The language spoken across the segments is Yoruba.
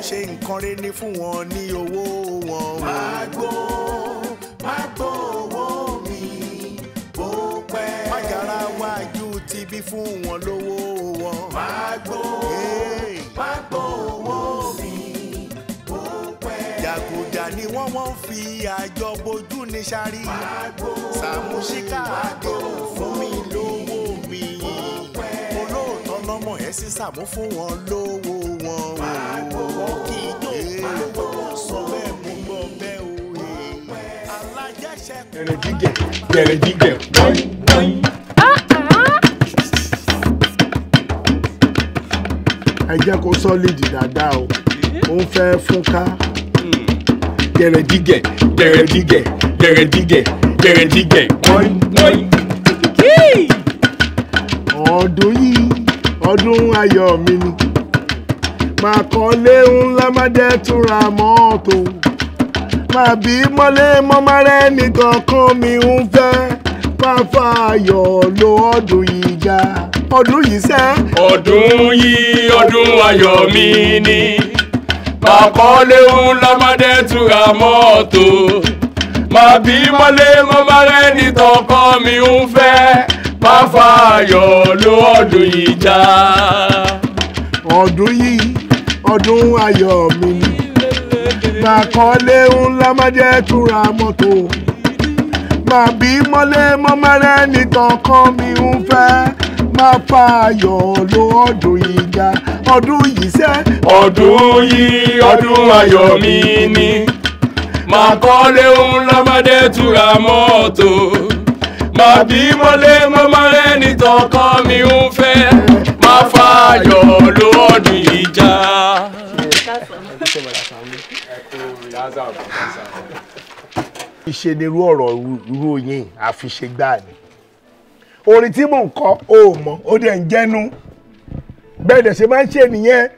Ṣe nǹkan rẹ̀ ní fún wọn ní owó wọn. Máa gbó owó mi bó pẹ́. Májàra wájú ti bí fún wọn lówó wọn. Máa gbó owó mi bó pẹ́. Jàgùjà ni wọ́n fi àjọ bojú ní sáré. Sàmúsíkà àdéhùn fún mi lówó mi. Olóòótọ́ lọ́mọ ẹ̀ sí Sàmú fún wọn lówó wọn. Wọ́n kì í jó olówó sọ bẹ́ẹ̀ mú gbọ́ bẹ́ẹ̀ o. Alájẹsẹ̀kù. Gẹ̀rẹ́dígẹ̀ gẹ̀rẹ́dígẹ̀ wọ́n wọ́n. Ẹ jẹ́ kó sọ́lìdì dáadáa o, ó ń fẹ́ fún ká. Gẹ̀rẹ́dígẹ̀ gẹ̀rẹ́dígẹ̀ gẹ̀rẹ́dígẹ̀ gẹ̀rẹ́dígẹ̀ wọ́n wọ́n. Ọdún yìí ọdún ayọ̀ mi ni, máa kọ́lé ńlá má jẹ́ túnra mọ́tò, máa bí mọ́lé mọ́mọ́rẹ́ nìkan kan mi ń fẹ́, máa fa ayọ̀ lo ọdún yìí já ọdún yìí sẹ́. Ọdún yìí ọdún ayọ̀ mi ni, máa kọ́lé ńlá má jẹ́ túnra mọ́tò, máa bí mọ́lé mọ́mọ́rẹ́ nìkan kan mi ń fẹ́, máa fa ayọ̀ lo ọdún yìí já. Ọdún yìí ọdún ayọ̀ mi ni, máa kọ́lé ńlá má jẹ́ túnra mọ́tò, máa bí mọ́lé mọ́mọ́rẹ́ nìkan kan mi ń fẹ́, máa fa ayọ̀ lo ọdún yìí já ọdún yìí sẹ́. Ọdún yìí ọdún ayọ̀ mi ni, máa kọ́lé ńlá má jẹ́ túnra mọ́tò, máa bí mọ́lé mọ́mọ́rẹ́ nìkan kan mi ń fẹ́, máa fa ayọ̀ lo ọdún yìí já. Ìṣe ni irú ọ̀rọ̀ irú yín àfiṣègbà ni. Orin tí mò ń kọ ó mọ̀ ó dẹ̀ ń jẹ́nu, bẹ́ẹ̀ dẹ̀ ṣe máa ń ṣe nìyẹn.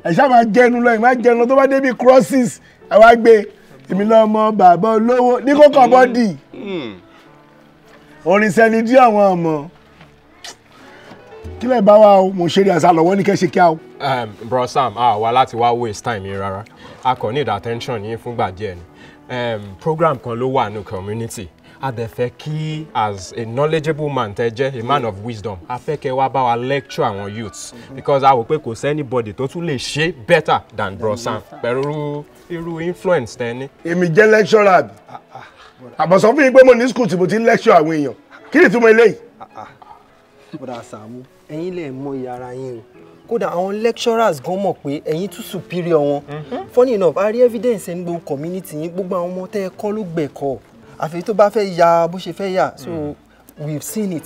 Ẹ̀ ṣáà máa jẹnu lọ, ẹ̀ máa jẹnu lọ tó bá débi crosses àwa gbé èmi lọ́mọ bàbá olówó ní kókò bọ́dì. Orin sẹ́ni dí àwọn ọmọ kí lè bá wa o, mo ṣe rí àṣà lọ́wọ́ ní kẹ́ ṣe kíá o. Bro Sam, a wá láti wá waste time yín rárá, a kò need attention yín fúngbà díẹ̀ ni. Program kan ló wà ní community, a dẹ̀ fẹ́ kí as a knowledgeable man tẹ́ jẹ́ a man of wisdom, a fẹ́ kẹ́ wá bá wa lecture àwọn youths because a wò pé kò sí anybody tó tún lè ṣe better than Bro Sam pẹ̀lú irú influence tẹ́ ní. Èmi jẹ́ lecturer àbí? Àbọ̀ sọ fún mi pé mo ní school tí mo ti ń lecture àwọn èèyàn, kí ni ìtumọ̀ eléyìí? Bọ́dà Sàámú, ẹ̀yin lè mọ iye ara yín o, kódà àwọn lecturers gan mọ̀ pé ẹ̀yin tún superior wọn. Funny enough, a rí evidence ní gbogbo community yín, gbogbo àwọn ọmọ tẹ́ ẹ kọ́ ló gbẹ̀kọ́, àfi tó bá fẹ́ ya bó ṣe fẹ́ yà, so we've seen it.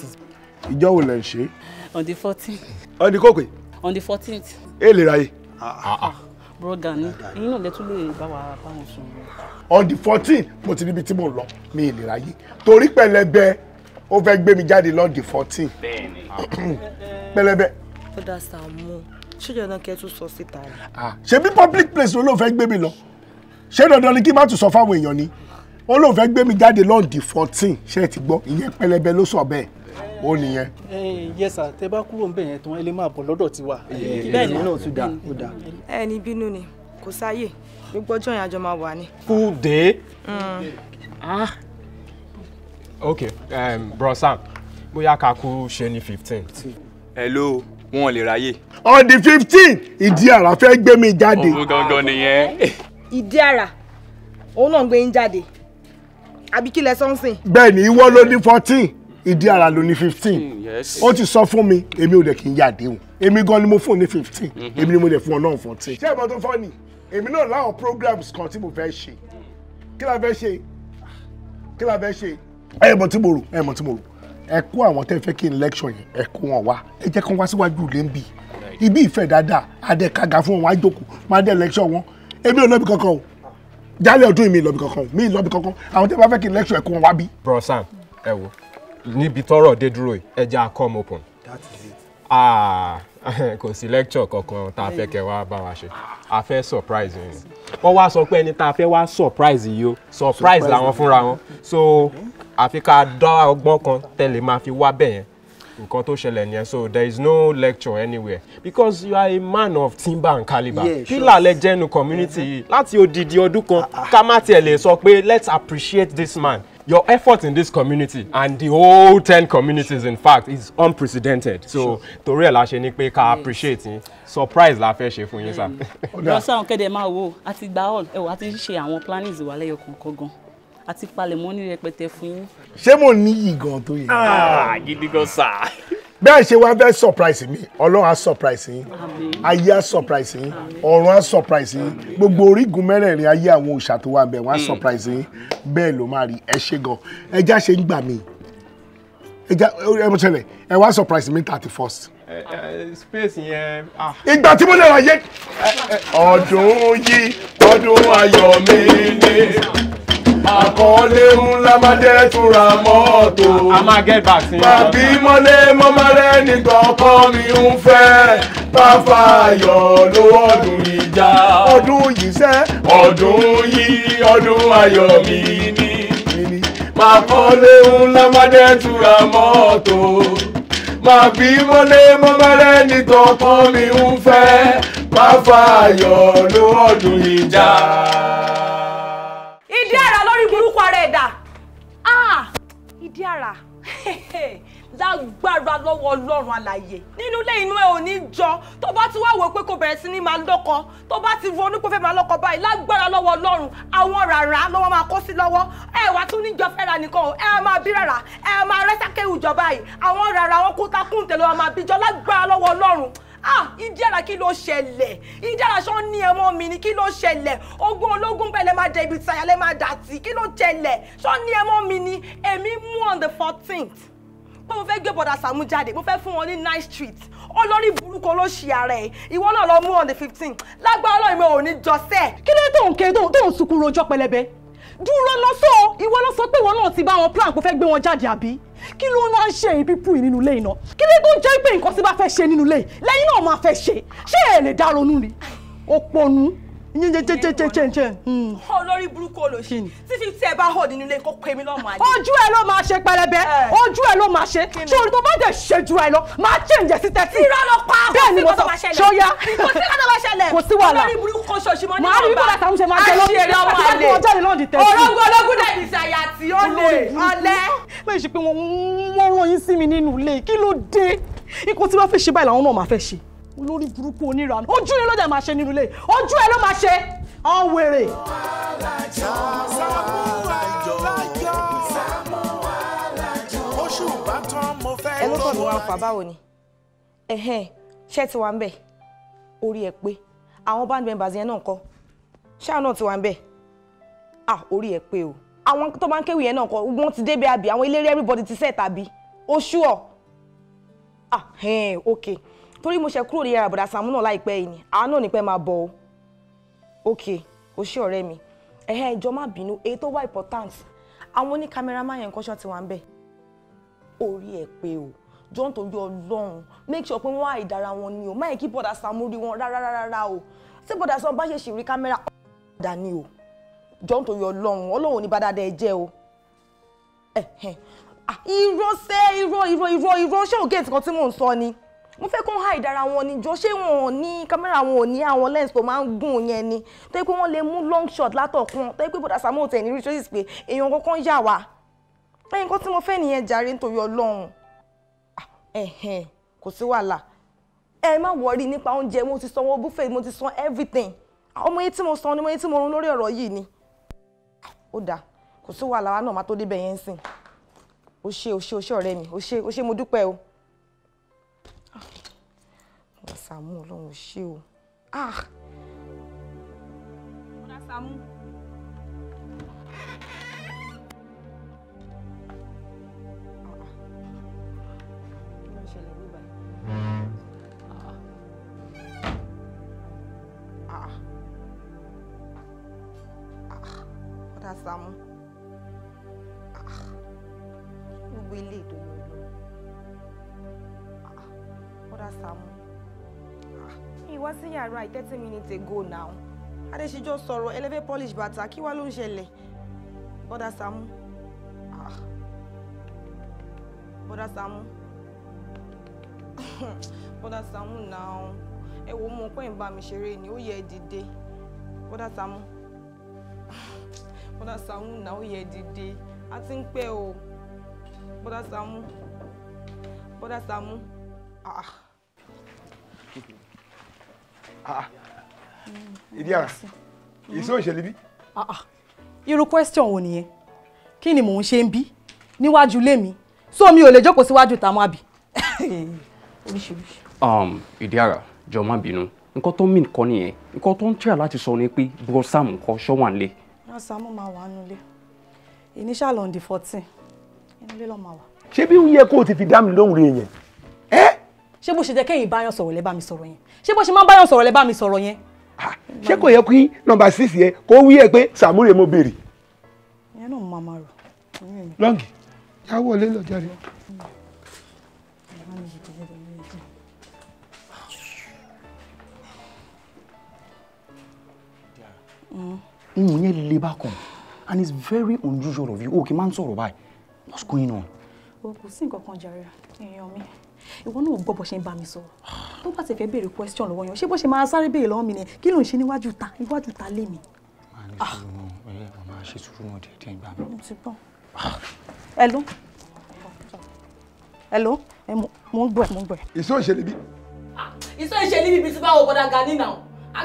Ìjọ wo lẹ ń ṣe? On the 14th. On the kókè? On the 14th. Ẹ lè ráyè. Bro Gani, ẹ̀yin náà lẹ tún lè bá wa bá wọn sọ̀rọ̀. On the 14th mo ti níbi tí mo lọ, mi ì lè ráyè torí pẹlẹbẹ ó fẹ́ gbé mi jáde lọ the 14. Bẹ́ẹ̀ni. Pẹlẹbẹ. Bọ́dà Sàámú, ṣé dandan kẹ́ tún sọ síta ni? Ṣé bí public place ló ló fẹ́ gbé mi lọ? Ṣé dandan ni kí n má tún sọ fáwọn èèyàn ni? Ó lóun fẹ́ gbé mi jáde lọ the 14, ṣé ẹ ti gbọ́? Ìyẹn pẹlẹbẹ ló sọ bẹ́ẹ̀. Ó nìyẹn. Yes sir, tẹ́ bá kúrò ńbẹ̀ yẹn tán ẹ lè máa bọ̀ lọ́dọ̀ tiwa. Bẹ́ẹ̀ni náà tún dà, ó dà. Ẹ ní bínú ni, kò sáyè, gbogbo ọjọ́ yẹn àjọ máa wà ní. Full day? Okay, Bro Sam, bóyá ká kú ṣe ní 15. Hello, wọn lè ráyè. On the 15, ìdí àrà fẹ́ gbé mi jáde. Òun gangan nìyẹn. Ìdí àrà, òun náà gbé yín jáde. Àbí kí lẹ sọ ń sìn? Bẹ́ẹ̀ni, ìwọ ló ní 14, ìdí àrà ló ní 15. Ó ti sọ fún mi, èmi ò dẹ̀ kí n yá àdéhùn. Èmi gan ni mo fún ní 15, èmi ni mo dẹ̀ fún ọ náà 14. Ṣé ìmọ̀ tó fọ́ ni? Èmi náà láwọn programs kan tí mo fẹ́ ṣe. Kí la fẹ́ ṣe? Kí la fẹ́ ṣe? Ẹ mọ̀ tí mo rò, ẹ mọ̀ tí mo rò. Ẹ kó àwọn tẹ́ fẹ́ kí n lecture yẹn, ẹ kó wọn wá. Ẹ jẹ́ kán wá síwájú ilé ń bì. Ibi ìfẹ́ dáadáa, adé kaga fún wọn, wá jókòó, máa dé lecture wọn. Èmi ò lọ́bi kankan o. Jálẹ̀ ọdún mi lọ́bi kankan, mi lọ́bi kankan. Àwọn tẹ́ bá fẹ́ kí n lecture ẹ kó wọn wá bí. Bro Sam, ẹ wo, níbi tọ́rọ̀ dé dúró yìí, ẹ jẹ́ a come open. That is it. Kò sí lecture kankan tá a fẹ́ kẹ́ wá bá wa ṣe. A fẹ́ surprise yín. Wọ́n wá sọ pé ẹni tá a fẹ́ wá surprise yìí o, surprise làwọn fúnra wọn. So àfi ká dá ọgbọ́n kan tẹ́lẹ̀ máa fi wá bẹ̀ yẹn. Nǹkan tó ṣẹlẹ̀ nìyẹn, so there is no lecture anywhere because you are a man of timber and caliber. Yeah, sure. Pillar lẹ jẹ́ nu community yìí láti odidi ọdún kan ká má tiẹ̀ lè sọ pé let's appreciate this man. Your effort in this community and the whole 10 communities in fact is unprecedented. So torí ẹ̀ la ṣe ní pé ká appreciate yín. Surprise la fẹ́ ṣe fún yín sir. Lọ́sàn-án kẹ́dẹ̀ máa wò a ti gba hall ẹ̀wọ̀ a ti ń ṣe àwọn plannings wa lẹ́yọ kọ̀ọ̀kan gan a ti palẹ̀mọ́ ní rẹpẹtẹ fún yín. Ṣé mo níyì gan tó yẹ? Gidi gan sir. Bẹ́ẹ̀ ṣe wá fẹ́ surprise mi, Ọlọ́run á surprise yín, ayé á surprise yín, ọ̀run á surprise yín, gbogbo orígun mẹ́rẹ̀ẹ̀rin ayé àwọn òòṣà tó wà bẹ́ẹ̀ wọ́n á surprise yín, bẹ́ẹ̀ ló máa rí. Ẹ ṣe gan, ẹja ṣe ń gbà mí, ẹja ẹ mọ̀ ṣẹlẹ̀, ẹ wá surprise mi 31st. Space yẹn. Ìgbà tí mo lè ráyè. Ọdún yìí ọdún ayọ̀ mi ni. Àkọọ́lé ńlá máa jẹ́ túnra mọ́tò. A máa get back sí. Bàbí mọ́lé mọ́mọ́rẹ́ nìkan ọkọ mi ń fẹ́. Bàfà ayọ̀ ló ọdún ìjà. Ọdún yìí sẹ́. Ọdún yìí ọdún ayọ̀ mi ni. Màkọ́lé ńlá máa jẹ́ túnra mọ́tò. Màbí mọ́lé mọ́mọ́rẹ́ nìkan ọkọ mi ń fẹ́. Bàfà ayọ̀ ló ọdún ìjà. Ìdí àrà lórí burúkú ara ẹ̀dá. Ìdí àrà lágbára lọ́wọ́ Ọlọ́run alààyè nínú ilé inú ẹ ò ní jọ. Tó bá ti wá wò pé kò bẹ̀rẹ̀ sí ní máa lọ́kọ, tó bá ti ronú pé fẹ́ máa lọ́kọ báyìí, lágbára lọ́wọ́ Ọlọ́run àwọn ràrà lọ́wọ́ máa kó sí lọ́wọ́. Ẹ wá tún níjọ fẹ́ra nìkan o, ẹ máa bí ràrà, ẹ máa rẹ́sàkéwù jọ báyìí, àwọn ràrà àwọn kútakùntẹ̀ lọ́wọ́ máa bíjọ lágbára lọ́wọ́ Ọlọ́run. Ìdí àrà kí ló ṣẹlẹ̀? Ìdí àrà ṣọ́ ní ẹmọ mi ni, kí ló ṣẹlẹ̀? Ogún ológun bẹ́ẹ̀ lẹ́ máa jẹ ibi tí àyà lẹ́ máa dà tí, kí ló ṣẹlẹ̀? Ṣọ́ ní ẹmọ mi ni. Èmi mú on the 14th pé mo fẹ́ gbé bọ̀dà Sàámú jáde, mo fẹ́ fún wọn ní 9th Street. Olórí burúkú ló ṣì ara ẹ̀, ìwọ náà lọ mú on the 15th. Lágbára Ọlọ́run mi ò ní jọsẹ̀. Kí ló tó ń ké tó ń sunkún rojọ́ pẹlẹbẹ? Dúró lọ́sọ̀, ìwọ ló sọ pé ìwọ náà ti bá wọn plan kó fẹ́ gbé wọn jáde àbí? Kí ló máa ń ṣe ibi pù nínú ilé iná? Kí ló tó jẹ́ pé nǹkan tí bá fẹ́ ṣe nínú ilé lẹ́yìn náà máa fẹ́ ṣe? Ṣé ẹ lè dá ronú ni? Òpònú. Olórí burúkú olóṣì tí 50 ẹ bá hàn nínú ilé kó pè mí lọ́mọ àlè. Ojú ẹ ló máa ṣe pẹlẹbẹ, ojú ẹ ló máa ṣe. Ṣé orí tó bá dẹ̀ ṣe ju ẹ lọ, máa change sí 30. Irọ́ ló pa, bẹ́ẹ̀ ni mo sọ, ṣóyá. Kò sí nǹkan tó máa ṣẹlẹ̀. Kò sí wàhálà. Olórí burúkú kan ṣoṣì mọ́ ní ọ̀rọ̀. Màá rí bí bọ́lá Sàámú ṣe máa jẹ lọ́dún. Àṣírí ọmọ àlè. Orógbó ológun dẹ̀ ní ìsàyà tí ó lè ọlẹ́. Bẹ́ẹ̀ ṣe pé wọ́n rán yín sí mi nínú ilé, kí ló dé? Ikú tí wọ́n fẹ́ ṣe báyìí làwọn náà máa fẹ́ ṣe. Olórí burúkú oníranú, ojú ẹ ló dẹ̀ máa ṣe nínú ilé, ojú ẹ ló máa ṣe ọ̀n wèrè. Ẹ ló tọ̀ mí wá fà báwo ni? Ẹ̀hẹ́n, ṣé ti wà ń bẹ̀? Orí ẹ pé àwọn band members yẹn náà kọ́, ṣáà náà ti wà ń bẹ̀? Ah, orí ẹ pé o. Àwọn tó máa ń kéwì yẹn náà kọ́, wọ́n ti débẹ̀ àbí? Àwọn eléré everybody ti set àbí? Oṣù ọ̀? Ah, ẹ̀hẹ́n, okay. Torí mo ṣe kúrò ní yàrá bọ̀dà Sàámú náà láìpẹ́ yìí ni, àánú ní pẹ́ máa bọ̀ o. Ok, o ṣé ọ̀rẹ́ mi. Ẹ̀hẹ́, ìjọ má bínú, èyí tó wà important. Àwọn oní cameraman yẹn kọ́ṣọ́ ti wà ń bẹ̀. Orí ẹ̀ pé o, jọ ń torí Ọlọ́run, make sure pé wọ́n á ìdára wọn ni o, má yẹ kí bọ̀dà Sàámú rí wọn rárá rárá o. Tí bọ̀dà Sàámú bá ṣèṣì rí kámẹ́rà, ọ̀dà ni o. Jọ ń torí Ọlọ́run, Ọlọ́run ò ní bá dáadáa ẹ jẹ́ o. Ẹ̀hẹ́, irọ́ sẹ́, irọ́ irọ́ irọ́ irọ́, ṣé ògé kan tí mò ń sọ ni? Mo fẹ́ kó hide ara wọn ni jọ, ṣé wọn ò ní kámẹ́rà, wọn ò ní àwọn lens tó máa ń gùn yẹn ni, tó yẹ pé wọ́n lè mú long shot látọ̀kun, tó yẹ pé bọ̀dà Sàámú tẹ̀ ní rí traces pé èèyàn kankan yà wá. Ẹ̀yìn kan tí mo fẹ́ nìyẹn jàre nítorí Ọlọ́run. Ẹ̀hẹ̀n, kò sí wàhálà. Ẹ má wọrí nípa oúnjẹ, mo ti sanwó buffet, mo ti san everything. Ọmọ yìí tí mo san ni mo yìí tí mo run lórí ọ̀rọ̀ yìí ni. Ó dáa, kò sí wàhálà, wa náà má tó débẹ̀ yẹn sìn. O ṣé, o ṣé, o ṣé ọ̀rẹ́ mi, o ṣé, o ṣé, mo dúpẹ́ o. Bọ̀dà Sàámú, Ọlọ́run ò ṣe o. Bọ̀dà Sàámú. Kí ló ń ṣẹlẹ̀ níbà? Bọ̀dà Sàámú. Gbogbo ilé ètò yóò lọ. Bọ̀dà Sàámú. Ìwá sí yàrá 30 minutes ago now. Adéṣíjọ́ sọ̀rọ̀ elevate polish bàtà, kí wá ló ń ṣẹlẹ̀? Bọ̀dà Sàámú. Bọ̀dà Sàámú. Bọ́dà Sàámú náà, ẹ wo mo pé ń bá mi ṣeré ni, ó yẹ ẹ dìde. Bọ́dà Sàámú. Bọ́dà Sàámú náà, ó yẹ ẹ dìde. A ti ń pẹ́ o. Bọ́dà Sàámú. Bọ́dà Sàámú. Ah. Ah. Ìdí ara. Ìṣó ìṣẹ̀lẹ̀ bí. Irú question wo nìyẹn? Kí ni mò ń ṣe ń bí? Níwájú ilé mi. So mi ò lè jókòó síwájú tàmú àbí. Oríṣiríṣi. Ìdí ara, jọ̀ọ́ má bínú. Nǹkan tó mean kọ́ nìyẹn. Nǹkan tó ń try láti sọ ni pé bro Sam ńkọ́ ṣọ́ wà nílé. Bro Sam máa wà nulẹ̀. Initial on the 14. Inú ilé ló máa wà. Ṣé bí ó yẹ kó o ti fi dá mi lóhùn rí yẹn? Ṣé bó ṣe jẹ́ kẹ́yìn báyọ̀ sọ̀rọ̀ lẹ́ bá mi sọ̀rọ̀ yẹn? Ṣé bó ṣe máa ń báyọ̀ sọ̀rọ̀ lẹ́ bá mi sọ̀rọ̀ yẹn? Ṣé kò yẹ kí nọ́mbà 6 yẹn kó wí ẹ pé Sàmúrè mo béèrè? Ìyẹn náà mo máa rò. Lọ́ngì, já wọlé lọ jáde. Ohun yẹn le bákan and it's very unusual of you. O kì í máa ń sọ̀rọ̀ báyìí. What's going on? O kò sí nǹkan kan jàre, èèyàn mi. Ìwọ náà gbọ́ bó ṣe ń bá mi sọ̀rọ̀. Tó bá ti fẹ́ béèrè question lọ́wọ́ yẹn, ṣé bó ṣe máa sáré béèrè lọ́wọ́ mi ni? Kí ló ń ṣe níwájú ta? Iwájú ta lé mi. Máa ní sùúrù náà, ẹ wọ́n máa ṣe sùúrù náà díẹ̀ díẹ̀ gbà mí. Mo ti gbọ́. Hello? Hello? Mo ń gbọ́ ẹ, mo ń gbọ́ ẹ. Ìṣó ìṣẹ̀lẹ̀ bí. Ìṣó ìṣẹ̀lẹ̀ bíbi tí báwo bọ́dà Gani náà.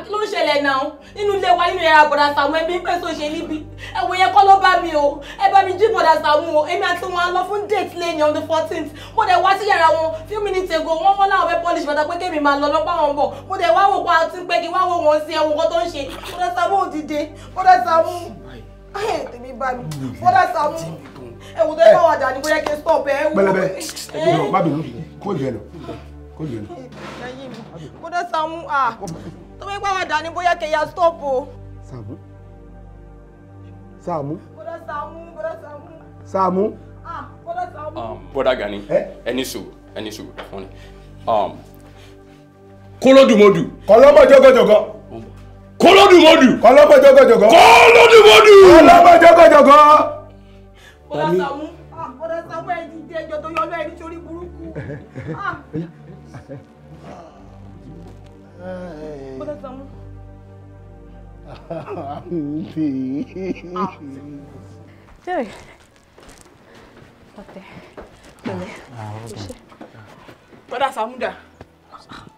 Kí ló ń ṣẹlẹ̀ náà? Nínú ilé wa nínú yàrá bọ̀dà Sàámú ẹbí pé èso ṣe níbi. Ẹ̀wọ̀ yẹn kọ́ ló bá mi o. Ẹ bá mi jí bọ̀dà Sàámú o. Èmi àti wọn á lọ fún date lẹ́yìn on the 14th. Mo dẹ̀ wá sí yàrá wọn few minutes ago. Wọ́n wọ́n láwọn fẹ́ polish bàtà pé kémi máa lọ lọ́pọ̀ àwọn bọ̀. Mo dẹ̀ wá wò pa àti pé kí wá wò wọ́n sí ẹ̀wọ̀n kan tó ń ṣe. Bọ̀dà Sàámú ò dìde. Bọ̀dà Sàámú. Tèmi bá mi. Bọ̀dà Sàámú. Ẹ̀wọ̀n tó yẹ káwọn àjà ni kò yẹ kí n stop ẹ̀. Pẹ̀lẹ́bẹ̀, ẹ̀dùn má bínú, kó jù ẹ lọ. Kó jù ẹ lọ. Bọ̀dà Sàámú ah. Tó bá wà dání bóyá kẹyà stop o. Sàámú. Sàámú. Bọ́dà Sàámú, bọ́dà Sàámú. Sàámú. Ah, bọ́dà Sàámú. Bọ́dà Gani, ẹni sùúrù, ẹni sùúrù, fún ni. Kólódùmọdù. Kọlọ́mọ jọgọjọgọ. Kólódùmọdù. Kọlọ́mọ jọgọjọgọ. Kólódùmọdù. Kọlọ́mọ jọgọjọgọ. Bọ́dà Sàámú, ah, bọ́dà Sàámú ẹ dìde ẹjọ́ tó yọ lọ ẹni torí burúkú. Ah. Bọ́dà Sàámú. Jerry. Ọ̀tẹ̀. Pẹ̀lẹ́. Bọ́dà Sàámú dà.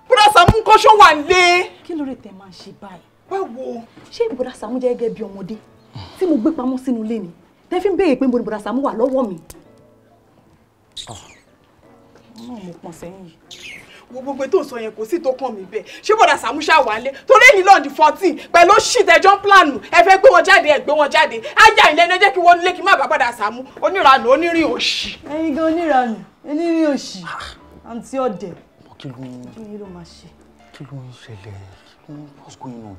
Bọ́dà Sàámú kọ́ ṣó wà lé. Kí ló rè tẹ̀ máa ṣe báyìí? Báwo? Ṣé Bọ́dà Sàámú jẹ́ gẹ́gẹ́ bí ọmọdé tí mo gbé pamọ́ sínú ilé ni? Tẹ́ fi ń béèrè pé mo ní Bọ́dà Sàámú wà lọ́wọ́ mi. Náà mo pọ̀n sẹ́yìn yìí. Wo gbogbo tó ń sọ yẹn kò sí tó kàn mí bẹ́ẹ̀. Ṣé Bọ́dà Sàámú ṣáà wà lé? Torí èyí lọ́ọ̀dì 14 pẹ̀lú ṣìtẹ̀jọ́ plánù. Ẹ fẹ́ gbé wọn jáde, ẹ gbé wọn jáde. Ájà ìlẹ́nu ẹ jẹ́ kí wọ́n nílé kí n má bàa Bọ́dà Sàámú. Oníranù, onírìn òṣì. Ẹyin gan oníranù, onírìn òṣì, àǹtí ọ̀dẹ̀. Kí ló máa ṣe? Kí ló ń ṣẹlẹ̀? What's going on?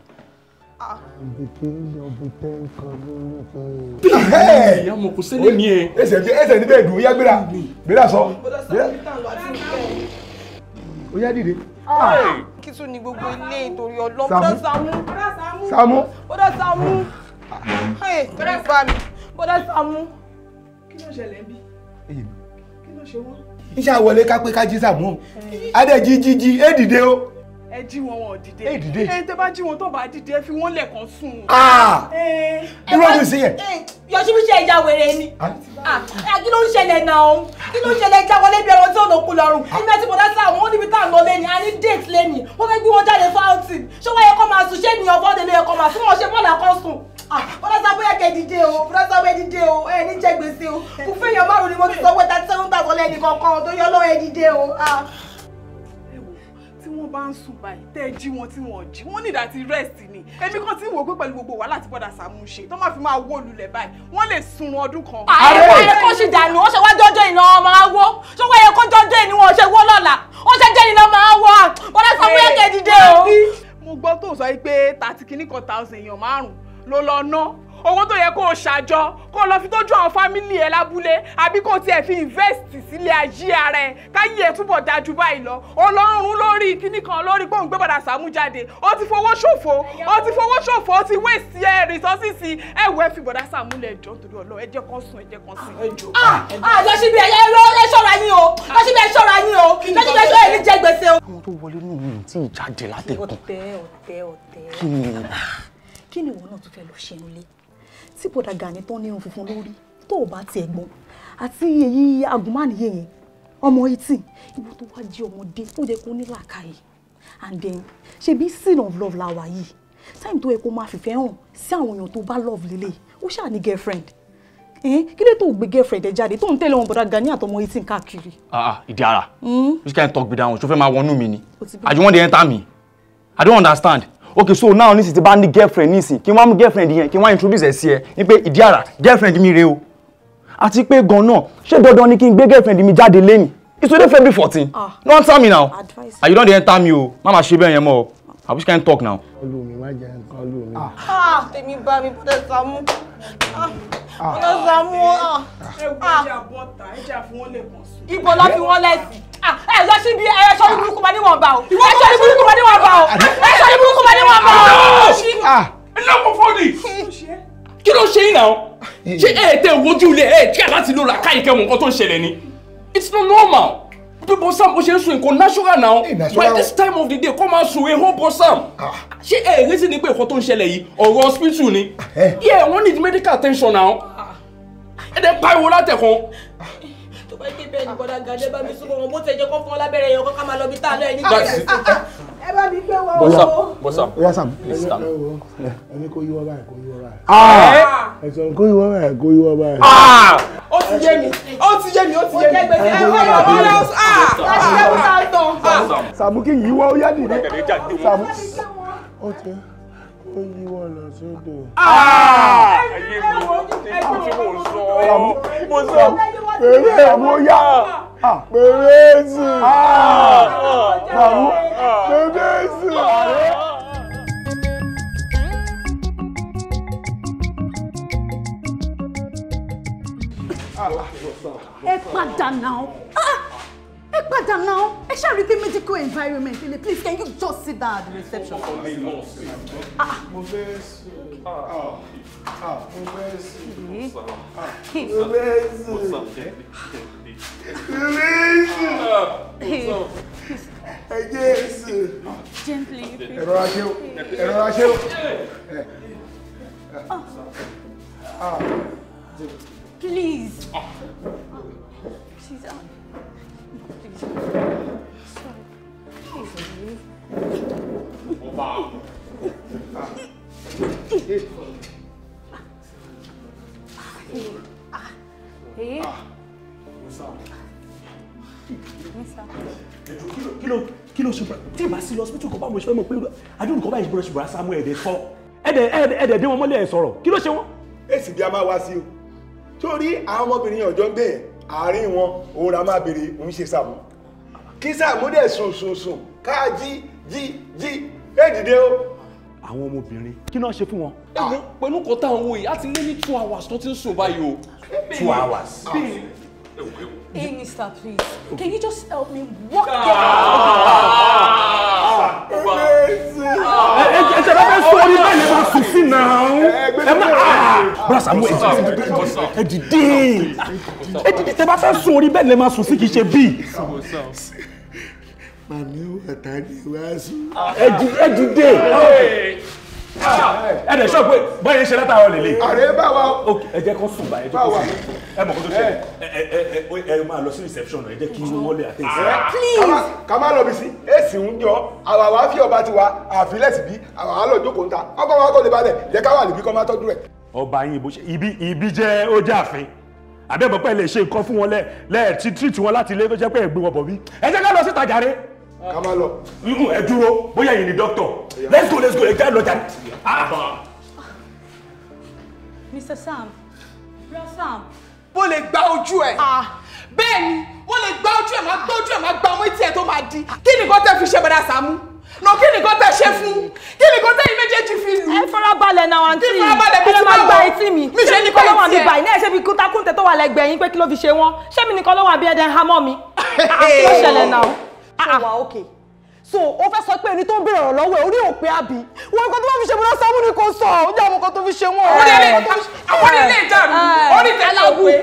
Ìyá mo kò sílẹ̀ ní ẹ. Ẹsẹ̀ níbẹ̀ dùn, ó yá gbéra, gbéra sọ. Ó yá dìde. Kí tún ni gbogbo ilé ìtorí Ọlọ́run. Bọ́dà Sàámú. Sàámú. Bọ́dà Sàámú. Bọ́dà Sàámú. Bọ́dà Sàámú. Kí ló ṣẹlẹ̀ ń bí? Kí ló ṣe wọ́n? Iṣẹ́ àwọlé ká pé ká jí Sàámú. Adé jí jí jí, é dìde o. Ẹ jí wọn, wọn ò dìde. Ẹ dìde. Ẹ tẹ́ bá jí wọn tó bá dìde, ẹ fi wọ́n lẹ̀kan sùn. Irú ọdún sí yẹn. Yọ̀ṣíbí ṣe ìjà wèrè ni. Kí ló ń ṣẹlẹ̀ náà? Kí ló ń ṣẹlẹ̀? Ìjà wọlé bí ẹran tí ò lókun lọ́rùn. Èmi àti Bọ́dà Sàámú ó níbi tá à ń lọ lẹ́ni, a ní date lẹ́ni. Wọ́n fẹ́ gbé wọn jáde fún outing. Ṣé wọ́n yẹ kó máa sùn? Ṣé ènìyàn fọ́ọ̀dẹ̀ ló yẹ kó máa sùn? Wọ́n ṣe bọ́ọ̀lù àkọ́sùn. Bọ́dà Sàámú yẹ kẹ́ dìde o, Bọ́dà Sàámú ẹ dìde o, ẹ ní jẹ gbèsè o. Kò fẹ́ èèyàn márùn-ún ni mo ti sọ pé 37,000 lẹ́ni kankan tó yọ lọ́wọ́ ẹ dìde o. Tí wọ́n bá ń sùn báyìí tẹ́ ẹ jí wọn tí wọ́n jí wọ́n ní ìdàtí rest ni. Èmi kan tí ń wò pé pẹ̀lú gbogbo wàhálà tí Bọ́dà Sàámú ṣe tó máa fi máa wó lulẹ̀ báyìí wọ́n lè sun ọdún kan. Ààrẹ kò sì dànù, ó ṣe wá jọjọ ìná máa wó. Ṣé wọ́n yẹ kó jọjọ ìní wọn ṣe wó lọ́la? Ó ṣe jẹ́ ìná máa wó. Bọ́dà Sàámú yẹ kẹ́ dìde o. Mo gbọ́ tó sọ pé 30,000 èèyàn márùn-ún ló lọ ná. Owó tó yẹ kó o ṣàjọ kó o lọ fi tọ́jú àwọn fámìlì ẹ lábúlé àbí kó o tiẹ̀ fi invest sílé ayé ara ẹ káyé ẹ túbọ̀ dájú báyìí lọ. Ọlọ́run lórí kíní kan lórí pé òun gbé Bọ́dà Sàámú jáde, ó ti fowó ṣòfò, ó ti fowó ṣòfò, ó ti waste ẹ resources ẹ wọ ẹ fi Bọ́dà Sàámú lẹ̀ jọ nítorí Ọlọ́run, ẹ jẹ́ kán sùn, ẹ jẹ́ kán sùn, ẹ jọ. Yọ̀ṣíbí ẹ ṣọ́ra yín o, Yọ̀ṣíbí ẹ ṣọ́ra yín o, Yọ̀ṣíbí ẹ ṣọ́ra yín jẹ gbèsè. tó wọlé nù mí tí ì jáde látẹ̀kùn. Ọ̀tẹ̀ ọ̀tẹ̀ ọ̀tẹ̀. Kí ni? Kí ni ìwọ náà tún fẹ́ lọ ṣe nílé? Tí bọ̀dà Gani tán ní irun funfun lórí tó o bá tiẹ̀ gbọ́n àti èyí agùnmánìyé yẹn ọmọ 18 ìwọ tó wá jí ọmọdé ó jẹ́ kó ní làákàyè. And then ṣebí sin of love la wà yìí, time tó yẹ kó máa fìfẹ́ hàn sí àwọn èèyàn tó bá love lélẹ̀, ó ṣáà ní girlfriend. Kí ló tó gbé girlfriend ẹ jáde tó ń tẹ̀lé wọn bọ̀dà Gani àtọmọ 18 káàkiri? Ah, ìdí ara. Which kind of talk be that one? Ṣó fẹ́ máa wọnú mi ni? I don't want to enter me. I don't understand. Okay, so now nísìsiyìí tí bá ní girlfriend nísìnyí, kí n wá mú girlfriend yẹn, kí n wá introduce ẹ̀ sí ẹ, ní pé ìdí ara, girlfriend mi rèé o. Àti pé gan náà, ṣé dandan ni kí n gbé girlfriend mi jáde lẹ́nìí? It's today February 14. No answer me now. Advice. And you don't dey enter me o. Má máa ṣe bẹ́ẹ̀ yẹn mọ́ o. I wish can talk now. Lù mí, má jẹ́ nǹkan lù mí. Ah, tèmi bá mi, bọ́dà Sàámú. Bọ́dà Sàámú. Ẹ wo ẹja bọ́ta, ẹja fún wọn lè kàn sùn. Ibo lọ fi wọ́n lẹ́sìn. Ẹ lọ síbi ẹ sọ ní burúkú ma níwọ̀n bá o. Ẹ sọ ní burúkú ma níwọ̀n bá o. Ẹ sọ ní burúkú ma níwọ̀n bá o. Ẹ lọ́kọ̀ fọ́ọ̀nì. Kí ló ṣe yín náà? Ṣé ẹ tẹ wojú ilé ẹ tí àláti ló ra káyìí kẹ́wọ̀n nǹkan tó ń ṣẹlẹ̀ ni? It's not normal. Bí Sam bó ṣe ń sùn nǹkan natural now. By this time of the day, kó máa sùn ehó bọ́ Sam. Ṣé ẹ rí sí ni pé nǹkan tó ń ṣẹlẹ̀ yìí ọ̀rọ̀ hospital ni? Yeah, wọ́n need medical attention now. Ẹ dẹ̀ pariwo látẹ̀kan. Tó bá dé bẹ́ẹ̀ ni bọ́dà Gani bá mi súnmọ́ wọn, bó ti jẹ́ kó fún wọn lábẹ́rẹ́ yẹn kó ká máa lọ bí tá a lọ ẹ̀ ní gbèsè. Ẹ bá mi gbé wọn o. Bọ́sà. Oya Sam. Ẹni kò yíwọ́ báyìí, kò yíwọ́ báyìí. Ẹ̀sán kò yíwọ́ báyìí, kò yíwọ́ báyìí. Ó ti yé mi, ó ti yé mi, ó ti yé mi. Sàmú kí yíwọ́ ó yá dìde. Sàmú. Ó ti ó yíwọ́ lọ sódò. Ayé mi, tí mo sọ, mo sọ. Pèrè mo yá. Pèrè sí. Sàmú pèrè sí. Ẹ padà náà. Ẹ padà náà. Ẹ ṣáà rí pé medical environment ilé, please can you just sit down at the reception? Mo fẹ́ sùn. Mo fẹ́ sùn. Mo fẹ́ sùn. Ẹ jẹ́ sùn. Gently. Ẹ rọra ṣe o. Ẹ rọra ṣe o. Please. Please. Please. Sorry. Please. Hey. Kí ló ṣe bra tí ìbá sí lọ hospital kan báwo ṣe fẹ́ mọ̀ pé adúlù kan báyìí ṣe bra Samuel ẹ̀dẹ̀ sọ ẹ̀dẹ̀ dé wọn mọ́lẹ̀ ẹ̀ sọ̀rọ̀ kí ló ṣe wọ́n. Èsì bí a máa wá sí o torí àwọn ọmọbìnrin ọjọ́ ń gbé yẹn àárín wọn òun ra máa béèrè òun ṣe Sàámú kí Sàámú dẹ̀ sùn sùn sùn ká jí jí jí ẹ dìde o. Àwọn ọmọbìnrin kí náà ṣe fún wọn. Pẹ̀lú nǹkan táwọn wò yìí á ti lé ní 2 hours tó ti ń sùn báyìí o. 2 hours. Hey, mister, please. Can you just help me walk get out? Ẹ ṣe bá fẹ́ sọ orí bẹ́ẹ̀ lè máa sùn sí náà. Ẹ má bọ́lá Sàámú ẹ dìde. Ẹ dìde tẹ bá fẹ́ sùn orí bẹ́ẹ̀ lè máa sùn sí kì í ṣe bíi. Màmí wọ̀tá ni wàá sùn. Ẹ dìde. Ẹ dẹ̀ sọ pé bọ́yẹ̀ ń ṣe látàárọ̀ lélẹ̀. Àrẹ bá wa. Ok, ẹ jẹ́ kó sùn báyìí, ẹ jẹ́ kó sùn. Ẹ mọ̀ kó tó ṣẹlẹ̀, ẹ máa lọ sí reception ẹ jẹ́ kí wọ́n lè àtẹ̀sí. Please. Ká má lọ bí sí, èsì ń jọ, àwa wá fi ọba tiwa, àfilẹ̀ síbí, àwa á lọ jókòó ń ta, ọkọ̀ wa kò lè balẹ̀, jẹ́ ká wà níbí kọ́ máa tọ́jú rẹ̀. Ọba yín bó ṣe ibi jẹ́ ó jẹ́ ààfin. Àbí ẹ̀mọ́ pẹ́ lè ṣe nǹkan fún wọn lẹ́ẹ̀ tí treat wọn láti ilé tó jẹ́ pé ẹ̀ gbé wọn bọ̀ bí. Ẹ jẹ́ ká lọ síta jàre. Ká má lọ. Ẹ dúró, bóyá yìí ni doctor. Let's go, let's go, ẹ jẹ́ lọ jàre. Mr. Sam, Bro Sam. Mo lè gba ojú ẹ̀. Bẹ́ẹ̀ ni, mo lè gba ojú ẹ̀, máa gbá ojú ẹ̀, máa gba ọmọ etí ẹ̀ tó máa di. Kí ni nǹkan tẹ́ fi ṣe bọ̀dà Sàámú? Nà kí ni nǹkan tẹ́ ṣe fún? Kí ni nǹkan tẹ́ yìí méjèèjì fi lù? Ẹ farabalẹ̀ náà àǹtí. Kí farabalẹ̀ bí Ẹ ti máa báwo? gba etí mi. Mi ṣe ní kọ́ ló wà kọ́ mí etí ẹ̀. báyìí? Ní ẹ̀ ṣe bí kúntakúntẹ tó wà lẹ́gbẹ̀ẹ́ yín pé kí ló fi ṣe wọ́n? Ṣé mi nìkan ló wà bí ẹ̀dẹ̀ ń hamọ́ mi? Kí ló ṣẹlẹ̀ náà? Ṣé wà okay? So o fẹ́ sọ pé ẹni tó ń béèrè ọ̀rọ̀ lọ́wọ́ ẹ̀ orí ò pé àbí? Wọ́n nǹkan tó bá fi ṣe bọ́dá Sàámú ni kò sọ, ó jẹ́ àwọn nǹkan tó fi ṣe wọ́n. Àwọn ilé ìdàrú, orí tẹ̀lé ò pé.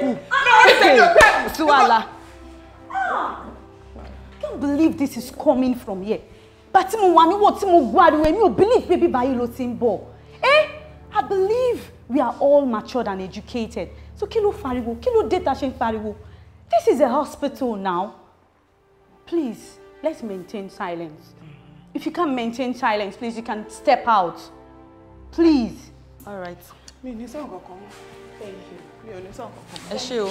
Orí tẹ̀lé ò pé. Sí wàhálà. I can't believe this is coming from here. But tí mo wà níwọ̀ tí mo gbọ́ ariwo, èmi ò believe pé bíbá yìí ló ti ń bọ̀. Eh? I believe we are all matured and educated. So kí ló fariwo? Kí ló dé tá ṣe ń fariwo? This is a hospital now. Please, let's maintain silence. If you can't maintain silence, please, you can step out. Please. All right. Mi ò ní sọ̀rọ̀ kankan mọ́. Thank you. Mi ò ní sọ̀rọ̀ kankan. Ẹ ṣé o.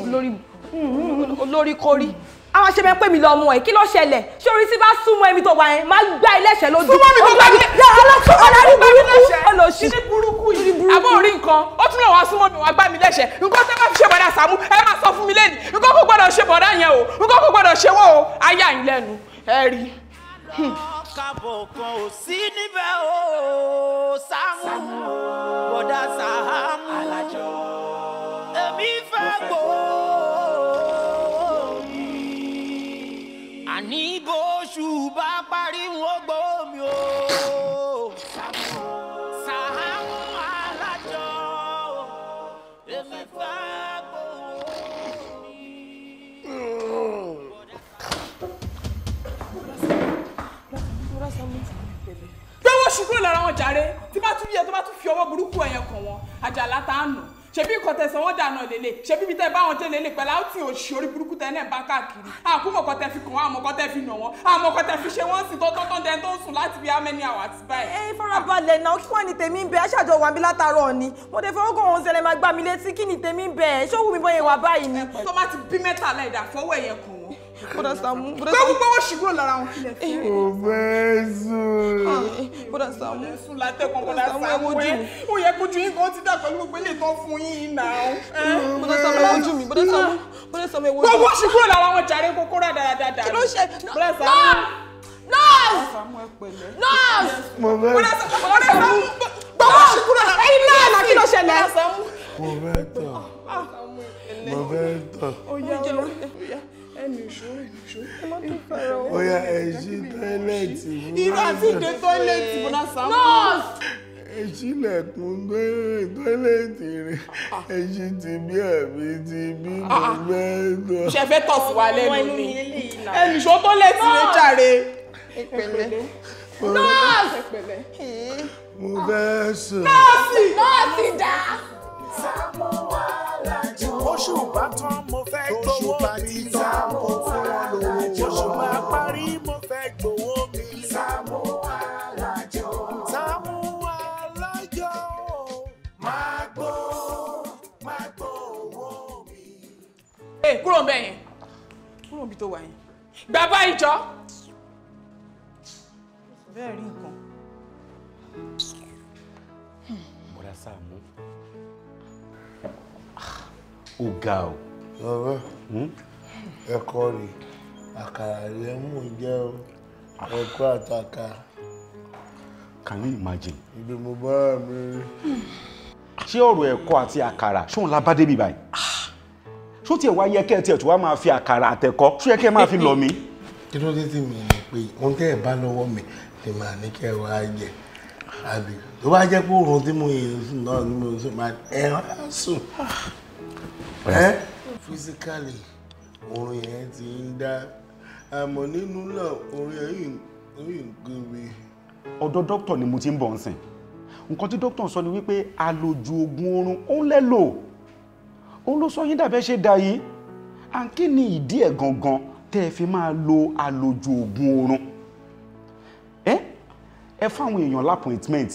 Olórí olórí kórí. Àwọn ṣe mẹ́ pé mi lọ mú ẹ, kí ló ṣẹlẹ̀? Ṣé orí tí bá súnmọ́ ẹmi tó wà yẹn, máa gbá ilé ẹ̀ṣẹ̀ lójú. Súnmọ́ mi tó gbá mi. Ọlọ́rí burúkú. Olóṣì. Ní burúkú yìí. Àbọ̀ orí nǹkan, ó tún lọ wá súnmọ́ mi wá gbá mi lẹ́ṣẹ̀. Nǹkan tẹ́ bá fi ṣe bọ̀dá Sàámú, ẹ máa sọ fún mi lẹ́nu. Nǹkan kò gbọ́dọ̀ ṣe bọ̀dá yẹn o. Nǹkan kò gbọ́dọ̀ ṣe wọ́n o. Ayé àyín lẹ́nu. Ẹ rí. Kábọ̀ kan ò sí níbẹ̀ o, Sàámú, bọ̀dá Sàámú. Alájọ. Èmi fẹ́ gbòó. Àní bóṣù bá parí wọn gbọ́ mi o. Sàámú Alájọ, èmi fẹ́ gbòó mi. Gbé wọ́n ṣùgbọ́n lára wọn jàre, tí bá tún yẹ tó bá tún fi ọwọ́ burúkú ẹ̀yẹn kàn wọ́n, àjàlá tá a nù. Ṣebí nǹkan tẹ̀sán wọn dànù lélẹ̀, ṣebí ibi tẹ́ bá wọn jẹ́ lélẹ̀ pẹ̀lú àwọn tí òṣì orí burúkú tẹ́ náà bá káàkiri. Àkúmọ̀ kan tẹ́ fi kàn wọ́n, àmọ́ kan tẹ́ fi nà wọ́n, àmọ́ kan tẹ́ fi ṣe wọ́n sì tọ́tọ́tọ́ dẹ́n tó ń sùn láti bí how many hours báyìí. Ẹ farabalẹ̀ náà, kí wọ́n ní tèmi ń bẹ, aṣáájọ wà mí látàárọ̀ ni. Mo dé fọwọ́ kàn wọ́n ṣẹlẹ̀ máa gbá mi létí, kí ni tèmi ń bẹ, ṣé ó wù mí bóyá ìwà báyìí ni. Tó bá ti bí mẹ́tàlá ẹ̀dá fọwọ́ ẹ̀yẹ kàn wọ́n. Bọ́dà Sàámú, bọ́dà Sàámú. Gbogbo wọn ṣùgbọ́n lára wọn kílẹ̀ fẹ́. Mo fẹ́ sùn. Bọ́dà Sàámú. Sùn látẹ̀kọ̀ bọ́dà Sàámú ẹ̀. Ó yẹ kójú yín kan ti dà pẹ̀lú gbogbo ilé ìtọ́ fún yín náà. Bọ́dà Sàámú ẹ wojú mi, bọ́dà Sàámú, bọ́dà Sàámú ẹ wojú mi. Gbogbo ṣùgbọ́n lára wọn jàre kókó rà dáadáa. Kí ló ṣe? Bọ́dà Sàámú. Nọ́ọ̀sì! Nọ́ọ̀sì! Mo fẹ́ Bọ́dà Sàámú. Gbogbo ṣùgbọ́n lára Ẹyin náà kí ló ṣẹlẹ̀? Mo fẹ́ tọ̀. Mo fẹ́ tọ̀. Ó yá ó yá. Ẹnu ìṣó ẹnu ìṣó. Ó yá ẹ ṣí tọ́ílẹ̀tì. Irú àti ìdè tọ́ílẹ̀tì bọ́dà Sàámú. Nọ́ọ̀sì! Ẹ ṣílẹ̀kùn tọ́ílẹ̀tì rẹ̀. Ẹ ṣí ti bí àbí ti bí mo fẹ́ tọ̀. Ṣé fẹ́ tọ̀ sí wa lẹ́nu ni? Ẹnu ìṣó tọ́ílẹ̀tì rẹ̀ jàre. Nọ́ọ̀sì! Mo fẹ́ sùn. Nọ́ọ̀sì! Nọ́ọ̀sì dá! Sàámú Alájọ. Oṣù bá tán mo fẹ́ gbowó mi. Sàámú Alájọ. Oṣù bá parí mo fẹ́ gbowó mi. Sàámú Alájọ. Sàámú Alájọ. Máa gbó máa gbowó mi. Ẹ kúrò ń bẹ̀ yẹn, kúrò níbi tó wà yẹn. Bàbá ìjọ. Bẹ́ẹ̀ rí nǹkan. Bọ́dà Sàámú. Ó ga o. Bàbá ẹ̀kọ́ rè àkàrà rẹ̀ mú jẹ́ o ẹ̀kọ́ àtàkà. Can you imagine? Ibi mo bá mi rí. Ṣé ọ̀rọ̀ ẹ̀kọ́ àti àkàrà ṣóun la bá débi báyìí? Ṣó tiẹ̀ wá yẹ kẹ́ ẹ tiẹ̀ tó wá máa fi àkàrà àtẹ̀kọ́? Ṣó yẹ kẹ́ ẹ máa fi lọ̀ mí? Kí ló dé tí mi ní pé ohun tẹ́ ẹ̀ bá lọ́wọ́ mi ni màá ní kẹ́ ẹ wá jẹ? Àbí tó bá jẹ́ pé òórùn tí mo yẹ sùn náà ni mo sùn máa ẹ wá sùn. Physically, oorun yẹn ti ń dá àmọ́ nínú náà oorun yẹn yìí ń gbé mi. Ọ̀dọ̀ dókítà ni mo ti ń bọ̀ ń sìn. Nǹkan tí dókítà sọ ni wípé àlòjù oògùn oorun ó ń lẹ́lò. Òun ló sọ yín dàbẹ́ ṣe dà yìí. À ń kí ni ìdí ẹ̀ gangan tẹ́ ẹ fi máa lo àlòjù oògùn oorun? Ẹ fáwọn èèyàn lápọ̀ìntmẹ́ǹt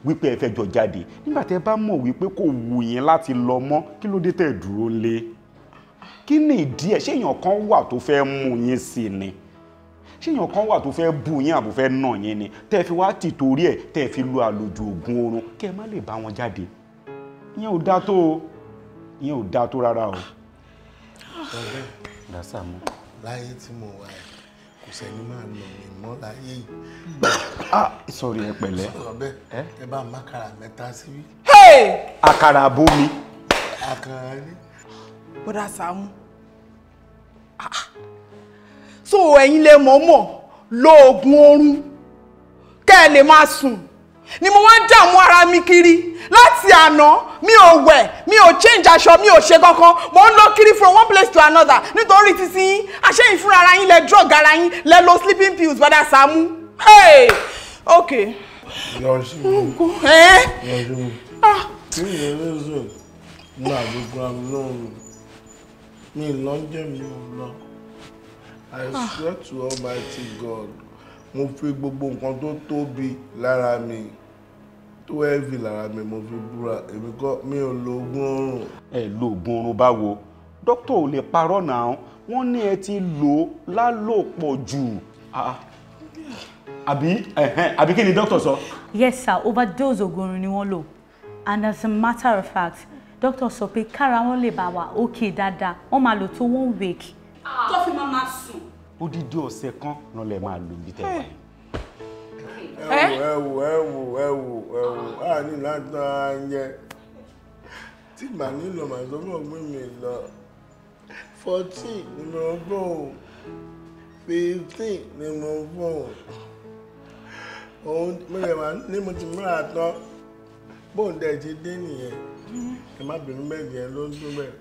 wípé ẹ fẹ́ jọ jáde nígbà tẹ́ bá mọ̀ wípé kò wù yín láti lọ mọ́ kí ló dé tẹ́ dúró lé? Kí ni ìdí ẹ̀? Ṣé èèyàn kan wà tó fẹ́ mú yín sí ni? Ṣé èèyàn kan wà tó fẹ́ bù yín àbò fẹ́ nà yín ni tẹ́ fi wá tì torí ẹ̀ tẹ́ fi lo àlòjù oògùn oorun kẹ́ ẹ má lè bá wọn jáde? Ìyẹn ò dáa tó o, ìyẹn ò dáa tó rárá o. Ọ̀rẹ́ láyé tí mo wà yìí kò sẹ́ni máa nà mí mọ́ láyé yìí. Ah, sorry ẹ pẹ̀lẹ́. Sọ̀rọ̀ bẹ́ẹ̀ ẹ bá mákàrà mẹ́ta síbí. Àkàrà àbomi. Àkàrà ni. Bọ́dà Sàámú. So ẹ̀yin lè mọ̀ọ́mọ̀ lo oògùn oorun kẹ́ ẹ lè máa sùn Ni mo wá ń dààmú ara mi kiri láti àná. Mi ò wẹ̀, mi ò change aṣọ, mi ò ṣe kankan. Mo ń lọ kiri from one place to another nítorí títí yín. Àṣeyìn fúnra ara yín lẹ drug ara yín, lẹ lo sleeping pills, bọ́dà Sàámú. Hey! Okay. Eh? Mi lọ jẹ́ mi ò lọ. I swear to Almighty God, mo fi gbogbo nǹkan tó tóbi lára mi, tó heavy lára mi, mo fi búra, èmi kọ́, mi ò lo oògùn oorun. Ẹ lo oògùn oorun báwo? Dókítà ò lè parọ́ náà, wọ́n ní ẹ ti lò ó lálòpọ̀ jù. Àbí àbí kí ni dókítà sọ? Yes sir, overdose oògùn oorun ni wọ́n lò. And as a matter of fact, doctor sọ pé kára wọn lè bá wa okay dáadáa, wọ́n máa lò tó 1 week. Tó fi máa sùn. Odidi ọ̀sẹ̀ kan náà lè máa lò bí tẹ̀wá. Ẹ wò, ẹ wò, ẹ wò, ẹ wò, a ní láti ayẹ. Tí màá nílò màá sọ fún ọgbẹ́ mi lọ. 14 ni mo fún o, 15 ni mo fún o. Òun mo lè máa ní mo ti múra tán. Bóun dẹ̀ ti dé nìyẹn. Ẹ má bínú, bẹ́ẹ̀ yẹn ló ń dún bẹ́ẹ̀.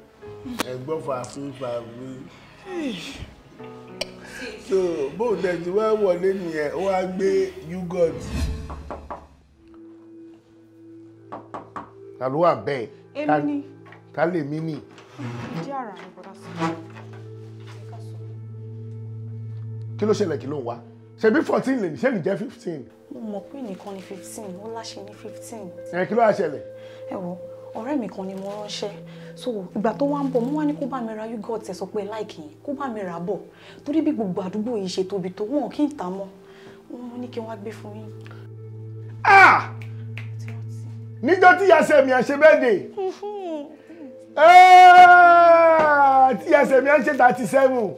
Ẹ gbọ́ fàáfin fàáfin. So bóun dẹ̀ ti wá wọlé nìyẹn, ó wá gbé yúgọ̀tì. Ta ló wà bẹ́ẹ̀? Èmi ni. Ta lè mí nì? Ìdí ara ni bọ́dá sí. Kí ló ṣẹlẹ̀, kí ló ń wá? Ṣebí 14 lè ní, ṣé ní jẹ́ 15? Mo mọ̀ pé nìkan ni 15, ó láṣẹ ní 15. Ẹ kí ló wá ṣẹlẹ̀? Ẹ wo, ọ̀rẹ́ mi kan ni mo ránṣẹ́. So ìgbà tó wá ń bọ̀, mo wá ní kó bá mi ra yúgọ̀tì, ẹ̀ sọ pé láìkì yín, kó bá mi rà bọ̀. Torí bí gbogbo àdúgbò yìí ṣe tóbi tó, wọn kì í tà mọ́. Mo ní kí n wá gbé fún yín. Ah! Níjọ́ tí ìyá mi àṣẹ bẹ́ẹ̀ dé. Tí ìyá mi àṣẹ 37.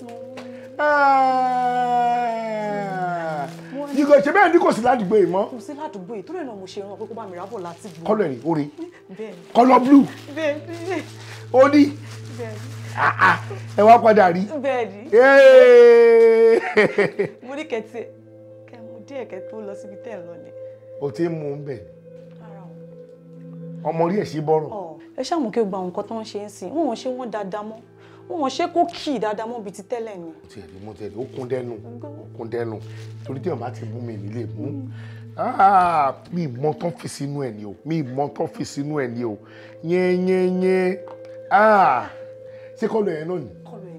Yígo ṣe bẹ́ẹ̀ ní kò sí ládùúgbò yìí mọ́. Kò sí ládùúgbò yìí, torí ẹ̀ náà mo ṣe rán pé kó bá mi rà bọ̀ láti gbò. Kọ́lọ̀ rí, orí. Bẹ́ẹ̀ni. Kọ́lọ̀ blue. Bẹ́ẹ̀ni. Ó ní. Bẹ́ẹ̀ni. Ẹ wá padà rí. Bẹ́ẹ̀ni. Mo ní kẹ̀tì kẹ̀ mú díẹ̀ kẹ̀ tó lọ síbi tẹ́ ẹ̀ lọ ni. O ti ń mú un bẹ̀. Ọmọ orí ẹ̀ sí bọ́rọ̀. Ẹ ṣàmù kí o gba àwọn nǹkan tó ń ṣe ń sìn, wọn ò ṣe wọ́n dáadáa mọ́. Wọn ṣe kó kì í dáadáa mọ́ bíi ti tẹ́lẹ̀ ni. Mo tiẹ̀ rí, ó kún dẹ́nu, ó kún dẹ́nu. Torí tí ọba ti mú mi nílé mú. Mi mọ tán fi sínú ẹ̀ ni o, mi mọ tán fi sínú ẹ̀ ni o. Yẹ́nyẹ́nyẹ́. Ṣé kọ́lọ̀ ẹ̀ náà ni? Kọ́lọ̀ ẹ̀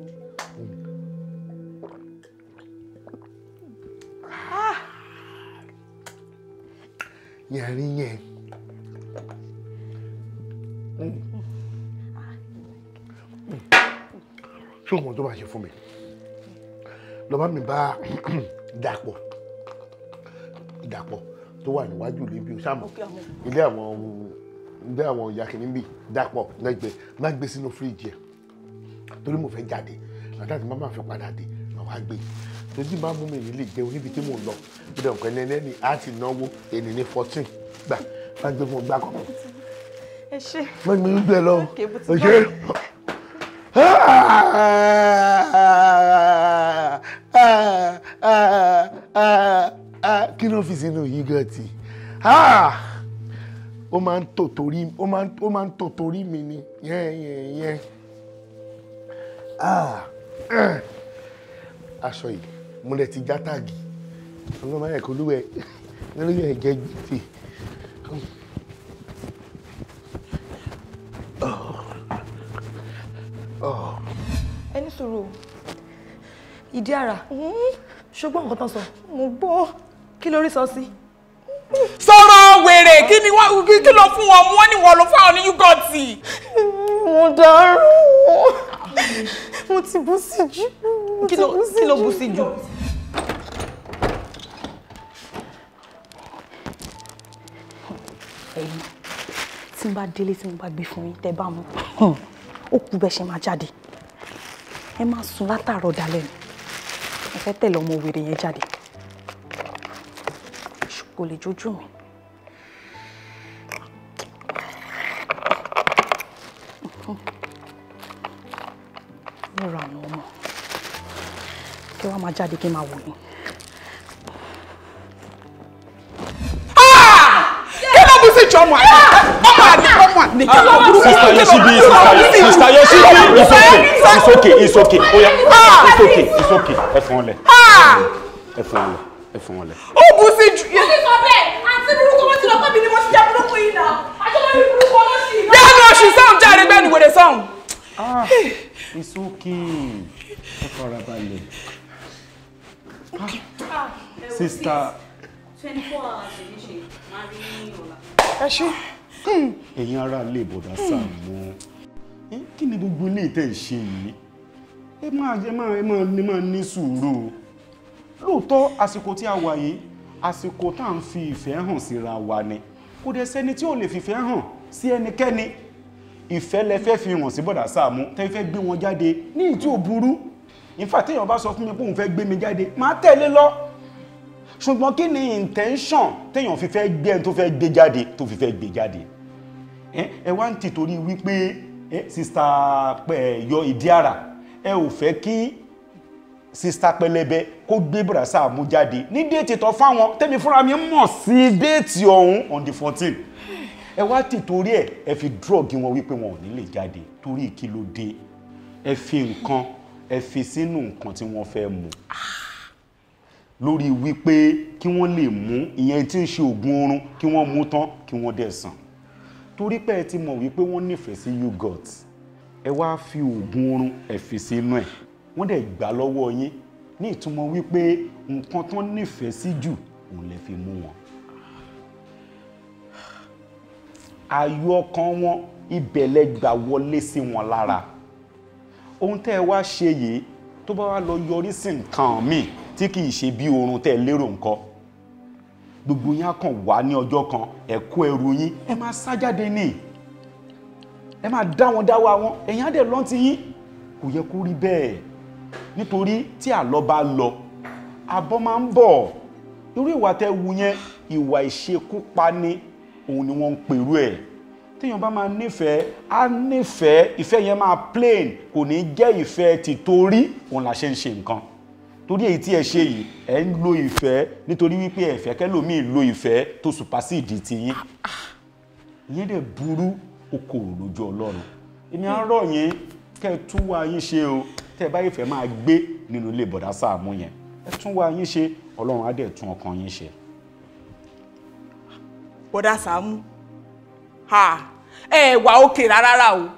ni. Yẹ̀rín yẹn. Ṣé o mọ̀ tó máa ṣe fún mi? Lọ bá mi bá Dàpọ̀ tó wà níwájú ilé bí o ṣàmọ̀ ilé àwọn ìyá kìíní bí Dàpọ̀ lẹ́gbẹ̀ẹ́, má gbé sínú fíríjì ẹ̀ torí mo fẹ́ jáde àtàtì má má fi padà dé má wá gbé torí má mú mi nílé jẹun níbi tí mò ń lọ bí dẹ̀ nǹkan ẹni ẹni á ti náwó ẹni ní 14 gbà má gbé fún gbà kọ̀ọ̀kan. Ẹ ṣé. Má gbé gbé lọ. Ẹ ṣé. Kí ló fi sínú yúgọ̀tì? Ó máa ń tò torí, ó máa ń tò torí mi ni. Yẹ́n. Aṣọ yìí mo lè ti já táàgì. Ọlọ́mọ ẹ̀kọ́ olúwẹ̀ olúwẹ̀ jẹ́ gbèsè. Ẹ ní sùúrù, ìdí ara, ṣùgbọ́n nǹkan tán sọ. Mo gbọ́. Kí lórí sọ sí? Sọ̀rọ̀ wèrè, kí ni wọ́n kí ló fún wọn mú? Wọ́n ní wọ́n ló fáwọn ní yúgọ̀tì. Mo dárò, mo ti bú sí jù. Kí ló bú sí jù? Ẹ̀yin tí n bá délé tí mo bá gbé fún yín tẹ́ bá mu, ó kú bẹ́ẹ̀ ṣe máa jáde. Ẹ máa sùn látàárọ̀ dalẹ́ ni. Ẹ fẹ́ tẹ̀lé ọmọ wèrè yẹn jáde. Kò lè jójú mi. Mo ra àwọn ọmọ. Kí wọ́n máa jáde kí n máa wò yín. Ọmọ àlè, ọmọ àlè, ọmọ àlè. Sister Yoshibi, Sister Yoshibi, it's okay, it's okay, it's okay. Oya, it's okay, it's okay. Ẹ fún wọn lẹ̀, ẹ fún wọn lẹ̀, ẹ fún wọn lẹ̀. Ó bú sí jù. Mo ti sọ bẹ́ẹ̀, àǹtí burúkú wọn ti lọ pé mi ni mo ṣiṣẹ́ burúkú yìí náà. Àjọ lórí burúkú ọlọ́sìn náà. Bẹ́ẹ̀ni oṣù sọ́hún jáde, bẹ́ẹ̀ni wèrè sọ́hún. It's okay. Ẹ fara balẹ̀. Sister. 24 hours ní ṣe máa rí ní ọ̀la. Ẹ ṣe. Ẹ̀yin ará ilé bọ̀dá Sàámú, kí ni gbogbo ilé ìtẹ̀ ṣe yìí? Ẹ máa ẹ máa ẹ máa ní máa ní sùúrù. Lóòótọ́ àsìkò tí a wà yìí, àsìkò tá à ń fi ìfẹ́ hàn síra wa ni. Kò dẹ̀ sẹ́ni tí ò lè fìfẹ́ hàn sí ẹnikẹ́ni. Ìfẹ́ lẹ fẹ́ fi hàn sí bọ̀dá Sàámú, tẹ́ fẹ́ gbé wọn jáde ní ìtí ò burú. In fact, téèyàn bá sọ fún mi pé òun fẹ́ gbé mi jáde, màá tẹ̀lé lọ. Ṣùgbọ́n kí ni intention téèyàn fi fẹ́ gbé ẹni tó fẹ́ gbé jáde tó fi fẹ́ gbé jáde? Ẹ wá ń tìtorí wípé Sister yọ ìdí ara, ẹ ò fẹ́ kí Sister Pẹlẹbẹ kó gbé bọ̀dá Sàámú jáde ní déètì tó fáwọn, tẹ́mi fúnra mi mọ̀ sí déètì ọ̀hún on the 14. Ẹ wá tìtorí ẹ ẹ fi drug wọn wípé wọn ò ní lè jáde. Torí kí ló dé? Ẹ fi nǹkan, ẹ fi sínú nǹkan tí wọ́n fẹ́ mu lórí wípé kí wọ́n lè mú ìyẹn tí ń ṣe oògùn oorun, kí wọ́n mú tán kí wọ́n dẹ̀ sàn. Torí pé ẹ ti mọ̀ wípé wọ́n nífẹ̀ẹ́ sí yogurt, ẹ wá fi oògùn oorun ẹ fi sínú ẹ̀, wọ́n dẹ̀ gbà lọ́wọ́ yín ní ìtumọ̀ wípé nǹkan tán nífẹ̀ẹ́ sí jù òun lè fi mú wọn. Ayọ̀ ọkàn wọn ibẹ̀ lẹ gbà wọlé sí wọn lára. Ohun tẹ́ ẹ wá ṣe yìí tó bá wá lọ yọrí sí nǹkan míì tí kì í ṣe bí oorun tẹ́ ẹ lérò nǹkan, gbogbo yín á kàn wá ní ọjọ́ kan, ẹ kó ẹrù yín, ẹ máa sá jáde ní, ẹ máa dá wọn dá wa wọn, ẹ̀yin á dẹ̀ lọ́n ti yín. Kò yẹ kó rí bẹ́ẹ̀, nítorí tí àlọ́ bá lọ àbọ̀ máa ń bọ̀. Irú ìwà tẹ́ wù yẹn, ìwà ìṣekúpani òun ni wọ́n ń pèrú ẹ̀. Téèyàn bá máa nífẹ̀ẹ́, á nífẹ̀ẹ́, ìfẹ́ yẹn máa plain, kò ní jẹ́ ìfẹ́ tìtorí òun la ṣe ń ṣe nǹkan. Torí èyí tí ẹ ṣe yìí, ẹ ń lo ìfẹ́ nítorí wípé ẹ fẹ́ kẹ́lòmíì lo ìfẹ́ tó supersede ti yín. Ìyẹn dẹ̀ burú, okòrò lójú Ọlọ́run. Èmi á rọ̀ yín kẹ́ ẹ tún wá yín ṣe o. Tẹ́ ẹ bá ìfẹ́ máa gbé nínú ilé bọ̀dá Sàámú yẹn, ẹ tún wá yín ṣe, Ọlọ́run á dẹ̀ tún ọkàn yín ṣe. Bọ̀dá Sàámú, ẹ wà òkè rárá o.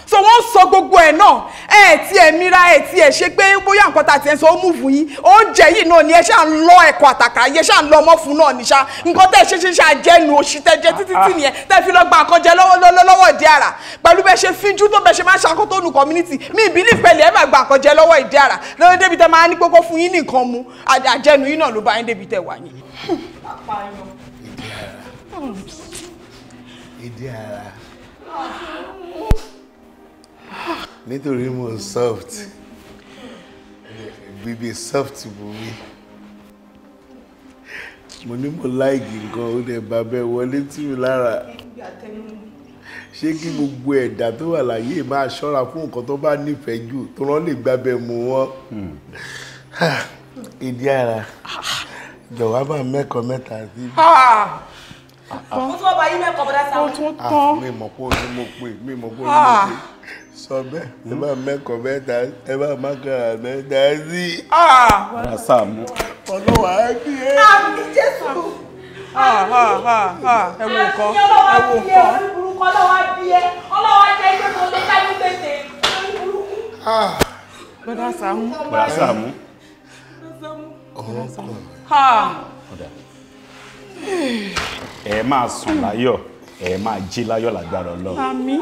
So wọ́n sọ gbogbo ẹ̀ náà, ẹ ti ẹ̀ mira, ẹ ti ẹ̀ ṣe pé bóyá nǹkan tá ti ẹ̀ sọ ó mú fún yín, oúnjẹ yìí náà ni ẹ ṣáà ń lọ ẹ̀kọ́ àtàkà, ẹ ṣáà ń lọ ọmọ fún náà ní ṣá. Nǹkan tẹ́ ẹ ṣe ṣe ṣe àjẹnu òṣì tẹ́ jẹ títí tí nìyẹn tẹ́ fi lọ gba nǹkan jẹ lọ́wọ́ ìdí ara. Pẹ̀lú bẹ́ẹ̀ ṣe fíjú tó bẹ́ẹ̀ ṣe máa ń ṣàkóso nù community, mi ìbílí pẹ̀lú ẹ̀ máa gba nǹkan jẹ lọ́wọ́ ìdí ara lórí débi tẹ́ máa ní kókó fún yín nìkan mu, àjẹnu yín náà ló bá yín débi tẹ́ wà yín. Ìdí ara, nítorí mo soft, bíbí soft bù mí, mo ní mo láìkì nǹkan ó dẹ̀ bá bẹ́ẹ̀ wọlé tì mí lára. Ṣé kí gbogbo ẹ̀dá tó wà láyé máa ṣọ́ra fún nǹkan tó bá nífẹ̀ẹ́ jù tó rán lè gbábẹ́ mu wọn? Ìdí ara, jọ̀wọ́ bá mẹ́kọ̀ọ́ mẹ́ta sí. Mo tún ọba yín mẹ́kọ̀ọ́ bọ́dá Sàámú. Mi mọ̀ pé ó ní mo pè, mi mọ̀ pé ó ní mo pè. Sọ bẹ́ẹ̀, ẹ bá mẹ́kọ̀ọ́ mẹ́ta, ẹ bá mákàrà mẹ́ta sí. Bọ̀dá Sàámú. Ọlọ́wà á bí ẹ. Àmì Jésù. Ẹ wo nǹkan, ẹ wo nǹkan. Ọlọ́wà bí ẹ, ọlọ́wà jẹ́ pé mo lè ká ní gbèsè. Bọ̀dá Sàámú. Bọ̀dá Sàámú. Ọ̀rọ̀ kan. Ẹ máa sùn láyọ̀, ẹ máa jí láyọ̀ lágbára Ọlọ́run. Àmín.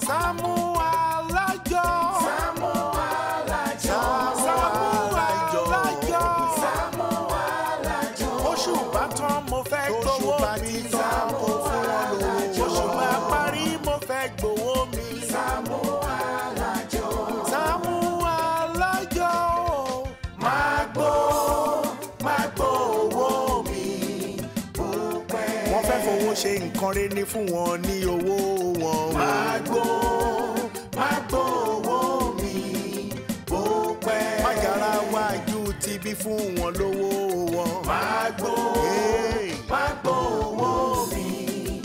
Sàámú Alájọ. Sàámú Alájọ. Sàámú Alájọ. Sàámú Alájọ. Oṣù bá tán mo fẹ́ gbowó mi. Sàámú Alájọ. Oṣù bá parí mo fẹ́ gbowó mi. Sàámú Alájọ. Sàámú Alájọ. Máa gbó, máa gbó owó mi. Wọ́n fẹ́ fowó ṣe nǹkan rere ní fún wọn ní owó wọn. Máa gbó, máa gbó owó mi bó pẹ́. Májàra wájú ti bí fún wọn lówó wọn. Máa gbó, máa gbó owó mi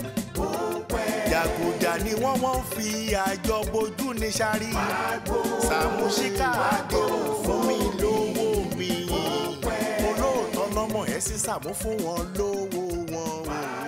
fi àjọ bojú ní sáré. Sàmúsíkà àdéhùn fún mi lówó mi. Olóòótọ́ lọ́mọ ẹ̀ sí Sàmú fún wọn lówó wọn.